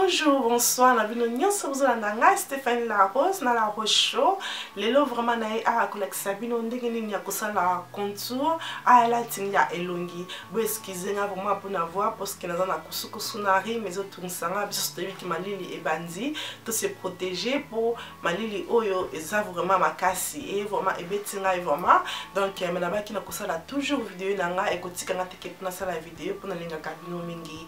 Bonjour, bonsoir, na bino nyonso bozolanda ngai Stéphanie La Rose na La Rose Show. Lelo vraiment na ye awa kolakisa bino ndenge nini ya kosala contour highlighting ya elongi. Bo excuse nga vraiment mpona voix parce que naza na kusukusu na rime ezotungisa nga biso toyebi ki malili ebandi to se protéger po malili oyo eza vraiment makasi e vraiment ebeti ngai vraiment donc euh, nabaki na kosala toujours video na ngai ekotika nga teke mpo nasala video mpo nalingaka bino mingi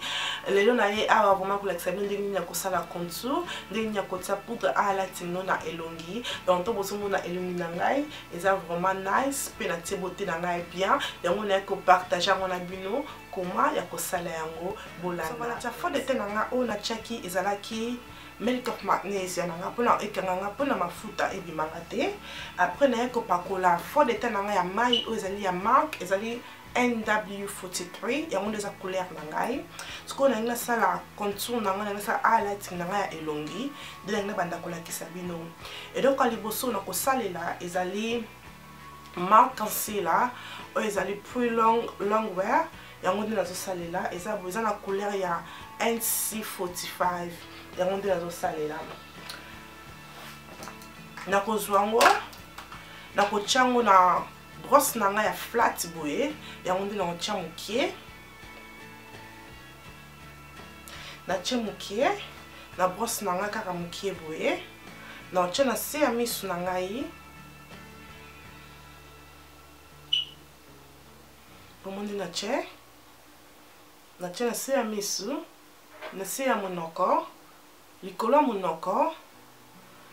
lelo na ye awa vraiment kolakisa bino ndenge nini ya kosala contour ndenge nini ya kotia poudre alati no na elongi donc to bozomona elongi na ngai eza vraiment nice mpe natie bote na ngai bien yango naye kopartage yango na bino koma ya kosala yango bolanda natia fond de teint na ngai oyo natiaki ezalaki milk of magnesia na nga mpona ekanga nga mpona mafuta ebima nga te après naye kopakola fond de teint na nga ya mai oyo ezali ya marque ezali NW43 yango nde eza couleur na ngai sikoyo nalingi nasala contour na ngai nalingi nasala highlighting na ngai ya elongi nde nalingi nabanda kolakisa bino eloko ya liboso na kosalela ezali marque concealer oyo ezali pre long long wear yango nde nazosalela eza boye eza na couleur ya nc45 yango nde nazosalela nakozwa yango nakotya yango na brosse na ngai ya flat boye yango nde nakotya mokie natye mokie na brosse na ngai kaka mokie boye nakotya na se ya misu na ngai Bongo nde natye natye na se ya misu na se ya monoko likolo ya monoko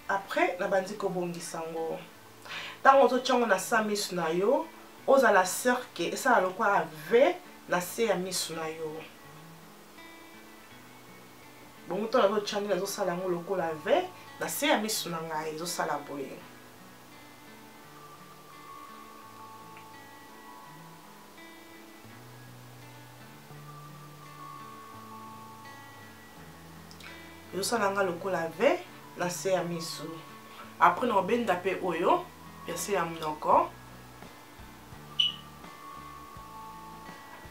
après nabandi kobongisa yango ntango ozotya yango na sa misu na yo ozala sur ke esala lokola v na se ya misu na yo bongo ntango nazotya nde nazosala yango lokola v na se ya misu na ngai ezosala boye ezosala nga lokola v na se ya misu après na obenda mpe oyo ya se ya monoko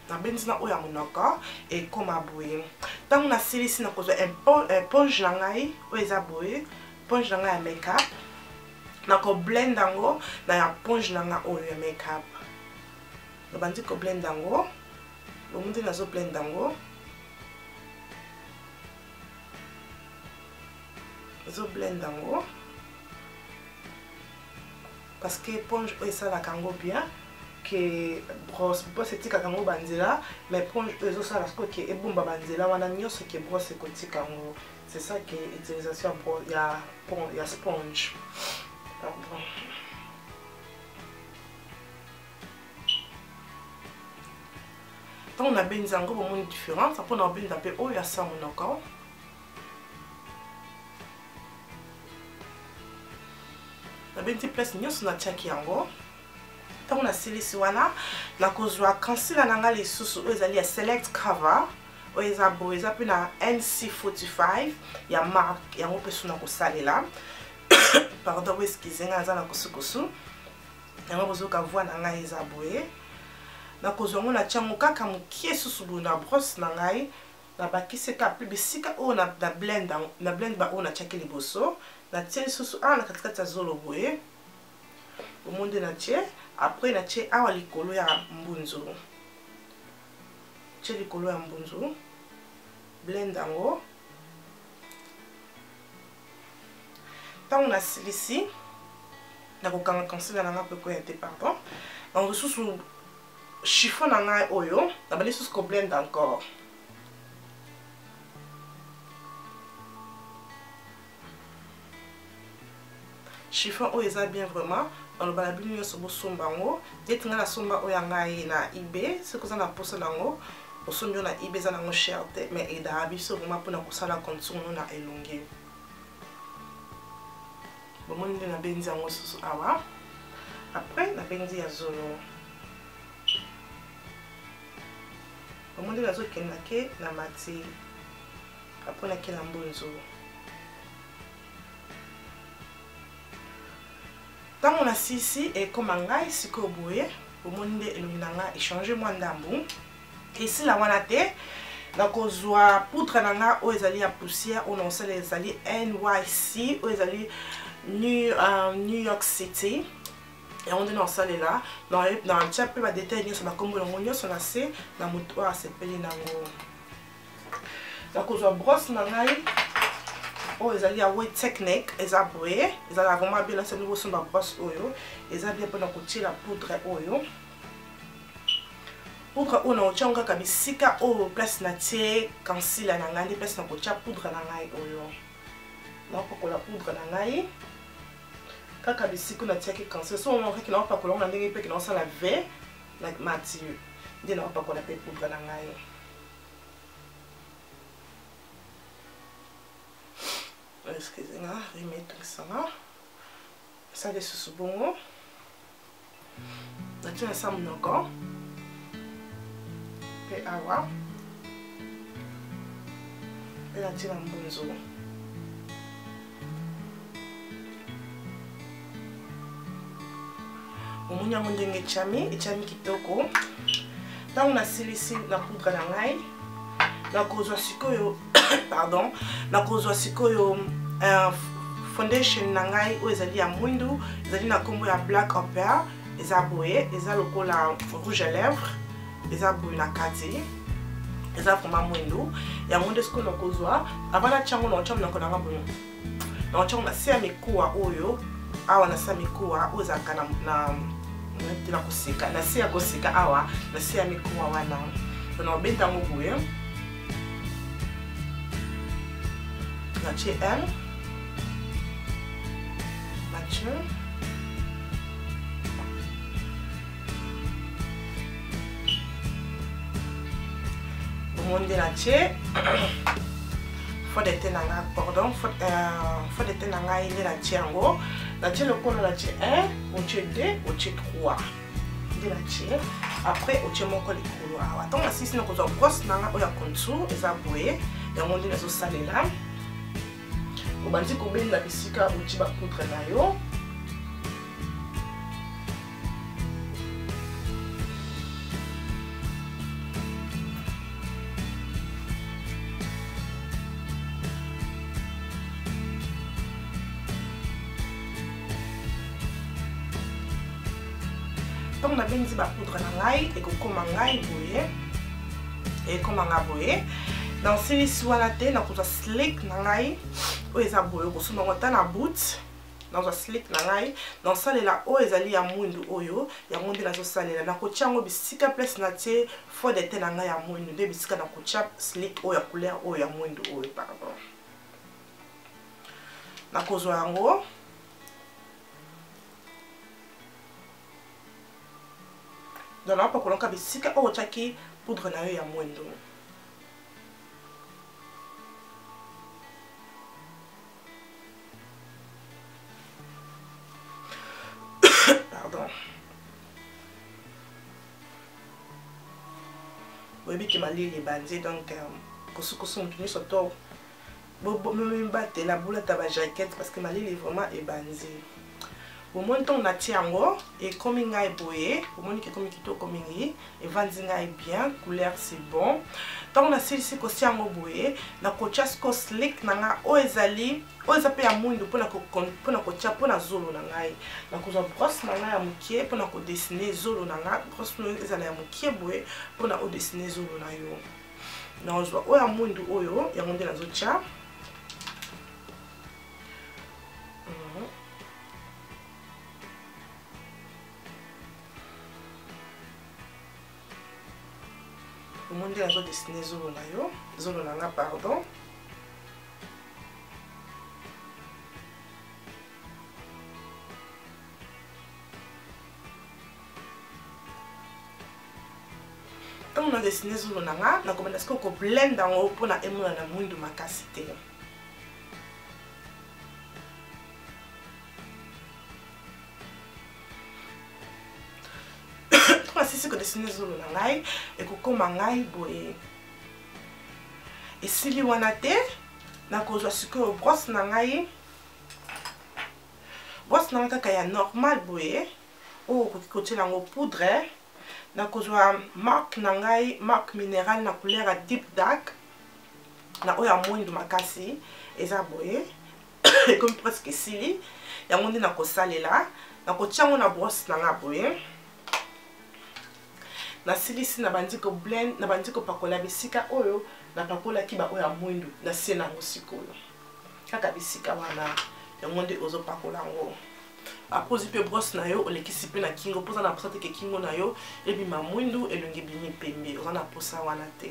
nabendi na oyo ya monoko ekoma boye ntango nasilisi nakozwa eponge na ngai oyo eza boye eponge na ngai ya makeup nako blend yango na ya ponge na nga oyo ya makeup nabandi ko blend yango bongo nde nazo blend yango nazo blend yango parce que éponge oyo esalaka yango bien ke brosse brosse etikaka yango banzela mais éponge oyo ezosala sikoyo ke ebomba banzela wana nyonso ke brosse ekotika yango C'est ça qui est utilisation ya, ya sponge. Pardon. ntango nabendi yango bomoni différence mpo na obenda mpe oyo ya sa monoko nabendi place nyonso natiaki yango ntango nasilisi wana nakozwa concealer na ngai lisusu oyo ezali ya select cover oyo eza boye eza mpe na nc45 ya marque yango mpe suna kosalela pardon bo excuse ngai aza na kusukusu yango bozoka voi na ngai eza boye nakozwa yango natya yango kaka mokie susu boye na brosse na ngai nabakisi kaka mpe bisika oyo na, na blend na blend ba oyo natiaki liboso natie lisusu awa na katikati ya zolo boye omoni nde natie après natie awa likolo ya mbunzu tie likolo ya mbunzu blend yango ntango nasilisi nakokanga concealer na ngai mpo ekoya te pardon donc lisusu chiffon na ngai oyo nabandi lisusu koblende encore Chiffon oyo eza bien vraiment naloba na bino nyonso bosomba yango neti ngai nasomba oyo ya ngai na ib soki oza na mposa na yango osombi oyo na ib eza nango cher te mais edaka biso vraiment mpona kosala contour no na elongi bomoni nde nabendi yango susu awa après nabendi ya zolo bomoni nde nazokenda ke na mati après nake na mbunzu ntango nasilisi ekoma ngai sikoyo boye bomoni nde elongi na ngai echange mwa ndambu esila wana te. Nakozwa poudre na nga oyo ezali ya poussière oyo nakosala ezali NYC oyo ezali New York City. Yango nde nakosalela. Natia mpe ba détail nyonso, bakombo yango nyonso na se na moto oyo asepeli nango. Nakozwa brosse na ngai oyo ezali ya Way Technique, eza boye, ezala vraiment bien. Nasali bosomba brosse oyo eza bien mpona kotiela poudre oyo. Poudre oyo nakotia yango kaka bisika oyo place natie concealer na ngai, nde place nakotia poudre na ngai oyo. Nakopakola poudre na ngai kaka bisika oyo natiaki concealer. So omonaki nakopakola yango na ndenge mpe nakosala V na mati nde nakopakola mpe poudre na ngai. Excusez nga, rime etungisanga. Nasala lisusu bongo. Natie na sa monoko mpe awa mpe natie na mbunzu. Omoni yango ndenge etiami, etiami kitoko. Ntango nasilisi na poudre na ngai, nakozwa sikoyo pardon, nakozwa sikoyo foundation na ngai oyo ezali ya mwindu, ezali na nkombo ya Black Opera. Eza boye, eza lokola rouge à lèvres, eza boye na kati, eza vraiment mwindu. Yango nde sikoyo nakozwa. Avant natia yango, nakotia monoko na nga boye, nakotia yango na se ya mikuwa oyo awa, na se ya mikuwa oyo ezalaka na koseka, na se ya koseka awa, na se ya mikuwa wana. Donc nakobeta yango boye, natie M, natie bongo nde natie fond de teint na ngai, pardon, fond de teint na ngai nde natie yango. Natie lokola natie 1, otie 2, otie 3 nde natie. Après otie moko likolo awa. Ntango nasilisi, nakozwa brosse na ngai oyo ya contour, eza boye, yango nde nazosalela. Obandi kobenda bisika otie bapoudre na yo. Ntango nabendi bapoudre na ngai, ekokoma ngai boye, ekoma nga boye. Nasilisi wana te, nakozwa slick na ngai oyo eza boye, okosomba yango ata na boot. Nazwa slick na ngai, nakosalela oyo ezali ya mwindu oyo, yango nde nazosalela. Nakotia yango bisika place natie fond de teint na ngai ya mwindu, nde bisika nakotia slick oyo ya couleur oyo ya mwindu oyo, pardon. Nakozwa yango donc nakopakolaka bisika oyo otiaki poudre na yo ya mwindu. Pardon, oyebi ke malili ebandi, donc kosukosu moto nyonso to bomibatela, bolata ba jaquette parce que malili vraiment ebandi. Bomoni ntango natie yango ekomi ngai boye, bomoni ke ekomi kitoko mingi, evandi ngai bien, couleur c'est bon. Ntango nasilisi kosia yango boye, nakotia siko slick na ngai oyo ezali, oyo eza mpe ya mwindu, mpona kotia mpona zolo na ngai. Nakozwa brosse na ngai ya mokie mpona kodessine zolo na ngai. Brosse oyo ezala ya mokie boye mpona odessine zolo na yo. Nazwa oyo ya mwindu oyo, yango nde nazotia. Omoni nde nazodessine zolo na yo, zolo na nga, pardon. Ntango na dessine zolo na nga, nakobanda sikoyo koblende yango mpona emonana mwindu makasi te. Ntango nasisi kodessine zolo na ngai, ekokoma ngai boye. Esili wana te, nakozwa sikoyo brosse na ngai, brosse na ngai kaka ya normal boye, oyo okoki kotiela yango poudre. Nakozwa marque na ngai, marque minéral na couleur ya deep dark, na oyo ya mwindu makasi, eza boye. Ekomi presque esili, yango nde nakosalela. Nakotia yango na brosse na nga boye. Nasilisi, nabandi ko blend, nabandi kopakola bisika oyo napakolaki ba oyo ya mwindu na se nango sikoyo. Kaka bisika wana yango nde ozopakola yango. Apozi mpe brosse na yo, olekisi mpe na kingo, mpo oza na posa te ke kingo na yo ebima mwindu, elongi ebimi pembe, oza na posa wana te.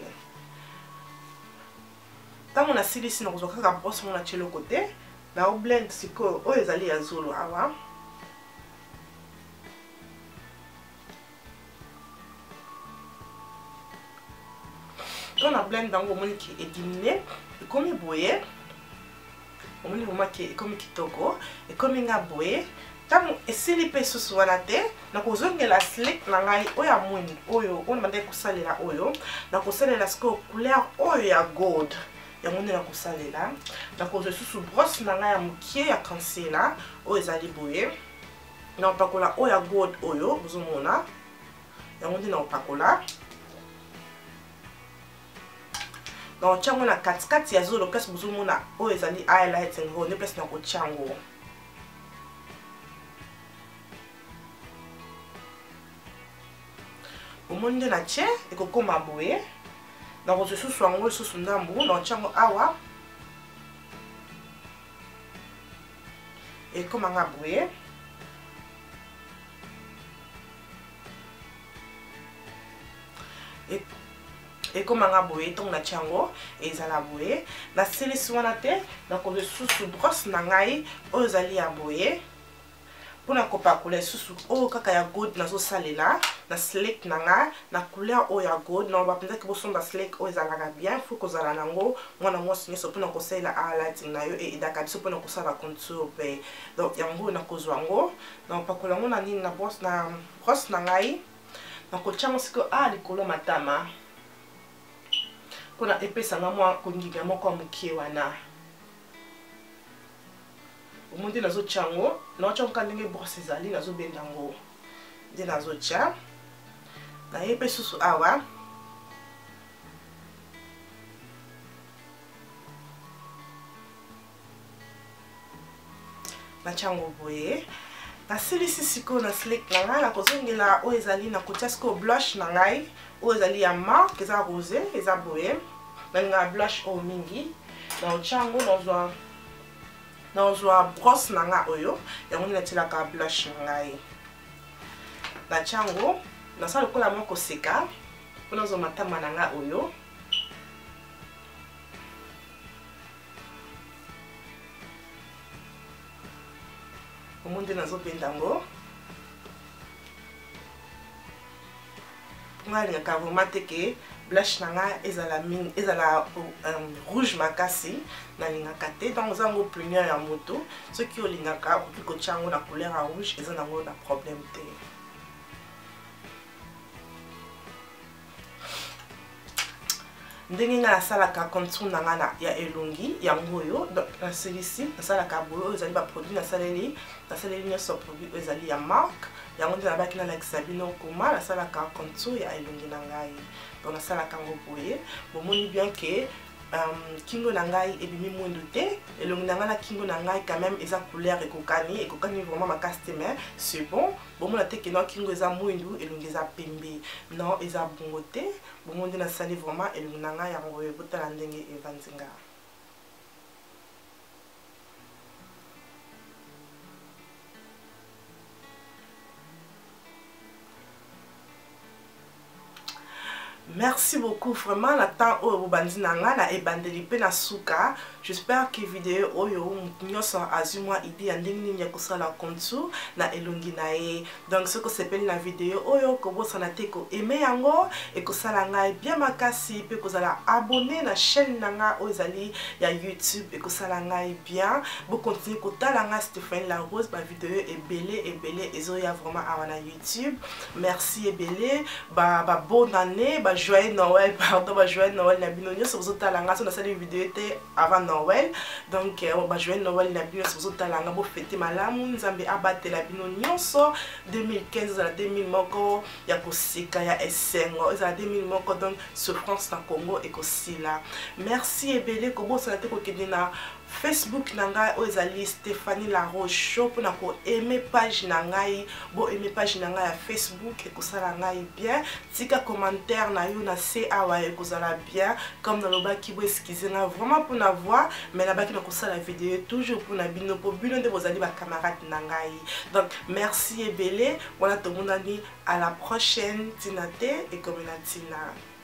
Ntango nasilisi, nakozwa kaka brosse ngo natie eloko te, na blend sikoyo oyo ezali ya zolo awa. To na blend yango, omoni ke edimine, ekomi boye, omoni vraiment ke ekomi kitoko, ekomi nga boye. Ntango esili mpe susu wana te, nakozongela slick na ngai oyo ya mwindu, oyo oyo nabandaki kosalela, oyo nakosalela sikoyo couleur oyo ya gold, yango nde nakosalela. Nakozwa lisusu brosse na ngai ya mokie ya concealer oyo ezali boye, nakopakola oyo ya gold oyo bozomona, yango nde nakopakola. Nakotia yango na katikati ya zolo, place bozomona oyo ezali highlighting oyo nde place nakotia yango. Omoni nde natie, ekokoma boye. Nakozwa lisusu yango lisusu ndambu, nakotia yango awa, ekoma nga boye. Ekoma nga boye ntongo natia yango, ezala boye. Nasilisi wana te, nakozwa lisusu brosse na ngai oyo ezali ya boye mpona kopakola lisusu oyo kaka ya gold nazosalela na slick na nga na couleur oyo ya gold. Na bapenzaki bosomba slick oyo ezalaka bien, faut kozala nango mwana mwasi nyonso mpona kosalela highlighting na yo, eaidaka biso mpona kosala contour mpe. Donc yango nakozwa yango, nakopakola yango na nini, na brosse, na brosse na ngai. Nakotia yango sikoyo a likolo matama mpona epesanga mwa konginga moko ya mokie wana. Omoni nde nazotia yango, naotia yango kaka ndenge brosse ezali, nazobenda yango nde nazotia. Naye mpe susu awa, natia yango boye. Nasilisi sikoyo na slick na ngai, nakozongela oyo ezali, nakotia sikoyo blush na ngai oyo ezali ya marque, eza rosé, eza boye. Nalingaka blush oyo mingi. Nakotia yango, nazwa brosse na ngai oyo, yango nde natielaka blush na ngai. Natia yango, nasala lokola mwa koseka mpo nazwa matama na ngai oyo. Omoni nde nazobenda yango. Nga alingaka vraiment te ke blush na nga ezala mingi, ezala rouge makasi, nalingaka te. Donc eza yango opinion ya moto, soki olingaka okoki kotia yango na couleur ya rouge, eza nango na problème te. Ndenge nga nasalaka contour na nga na ya elongi yango oyo, donc nasilisi, nasalaka boye. Oyo ezali ba produit nasaleli, nasaleli nyonso produit oyo ezali ya marque, yango nde nabaki nalakisa bino koma nasalaka contour ya elongi na ngai. Donc nasalaka yango boye, bomoni bien ke kingo na ngai ebimi mwindu te, elongi na ngai na kingo na ngai quand même eza couleur ekokani, ekokani vraiment makasi te, mais c'est bon. Bomona te ke non, kingo eza mwindu, elongi eza pembe, non, eza bongo te. Bongo nde nasali vraiment elongi na ngai yango oyo, botala ndenge evandi nga. Merci beaucoup vraiment na temps oyo bobandi na nga na ebandeli mpe na suka. J'espère que vidéo oyo motu nyonso azwi mwa idée ya ndenge nini ya kosala contour na elongi na ye. Donc soki osepeli na vidéo oyo, kobosana te koaime yango, ekosala ngai bien makasi, mpe kozala abonné na chaîne na nga oyo ezali ya YouTube, ekosala ngai bien. Bokontinue kotala nga Stéphanie La Rose, ba vidéo ebele ebele ezoya vraiment awa na YouTube. Merci ebele, ba bonne année, ba Joyeux Noël, pardon, ba joyeux Noël na bino nyonso bozotala nga. So nasali video te avant Noël, donc ba joyeux Noël na bino nyonso bozotala nga. Bofete malamu, Nzambe abatela bino nyonso. 2015 ezala 2000 moko ya koseka, ya esengo, ezala 2000 moko donc souffrance na Congo ekosila. Merci ebele. Kobosana te kokende na Facebook na ngai oyo ezali Stéphanie Larose Show mpona koaimer page na ngai. Boaimer page na ngai ya Facebook, ekosala ngai bien. Tika commentaire na yo na se awa, ekozala bien. Comme nalobaki, boexcuser ngai vraiment mpona voix, mais nabaki na kosala video toujours mpona bino, mpo bino nde bozali bacamarade na ngai. Donc merci ebele. Wana tomonani à la prochaine. Ntina te ekomi na ntina.